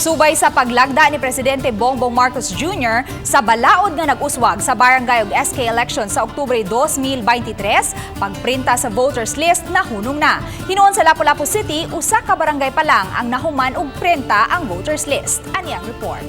Subay sa paglagda ni Presidente Bongbong Marcos Jr. sa balaod nga nag-uswag sa barangay ug SK election sa Oktubre 2023, pagprinta sa voters list nahunong na. Hinuon sa Lapu-Lapu City, usa ka barangay pa lang ang nahuman og printa ang voters list. Ani ang report.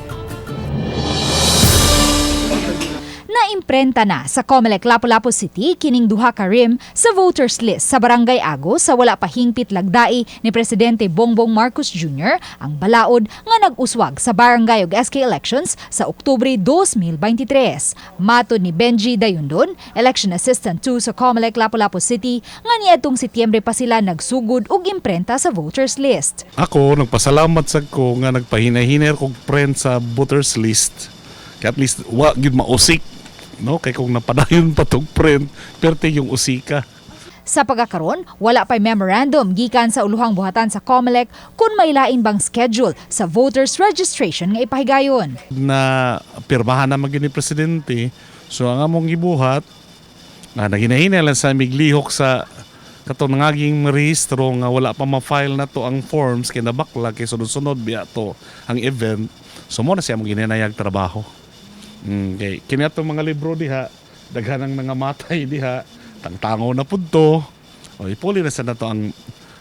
Naimprenta na sa Comelec Lapu-Lapu City kining duha ka rim sa voters list sa Barangay Ago sa wala pa hingpit lagdai ni Presidente Bongbong Marcos Jr. ang balaod nga nag-uswag sa barangay ug SK elections sa Oktubre 2023. Matod ni Benji Dayundon, Election Assistant 2 sa Comelec Lapu-Lapu City, nga niadtong Setyembre pa sila nagsugod og imprenta sa voters list. Ako, nagpasalamat sa ko nga nagpahinay-hinay kog print sa voters list. Kaya at least wa gyud mausik, no? Kay kung napadayon pa tog print, perte yung usika. Sa pagkakaron, wala pa'y memorandum gikan sa uluhang buhatan sa COMELEC kung may lain bang schedule sa voters registration nga ipahigayon. Na pirmahan na gyud ni presidente. So ang among gibuhat, nga naghinay-hinay lang sa miglihok sa katong nangaging rehistro nga wala pa ma-file na to ang forms kay nabakla kay sunod-sunod biya to ang event. So mo na siya among ginhinayag trabaho. Kay kini atong mga libro diha, daghan ang nangamatay diha, tangtango na pud to. O ipuli na sa nato ang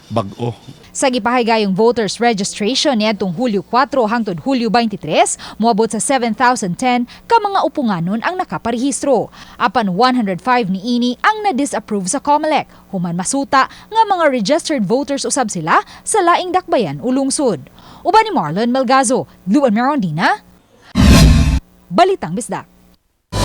bag-o. Sa gipahigayong voters registration niadtong Hulyo 4 hangtod Hulyo 23, moabot sa 7,010 ka mga upunganon ang nakaparehistro. Apan 105 niini ang na-disapprove sa COMELEC, human masuta nga mga registered voters usab sila sa laing dakbayan o lungsod. Uban ni Marlon Melgazo, Luan Merondina, Balitang Bisdak.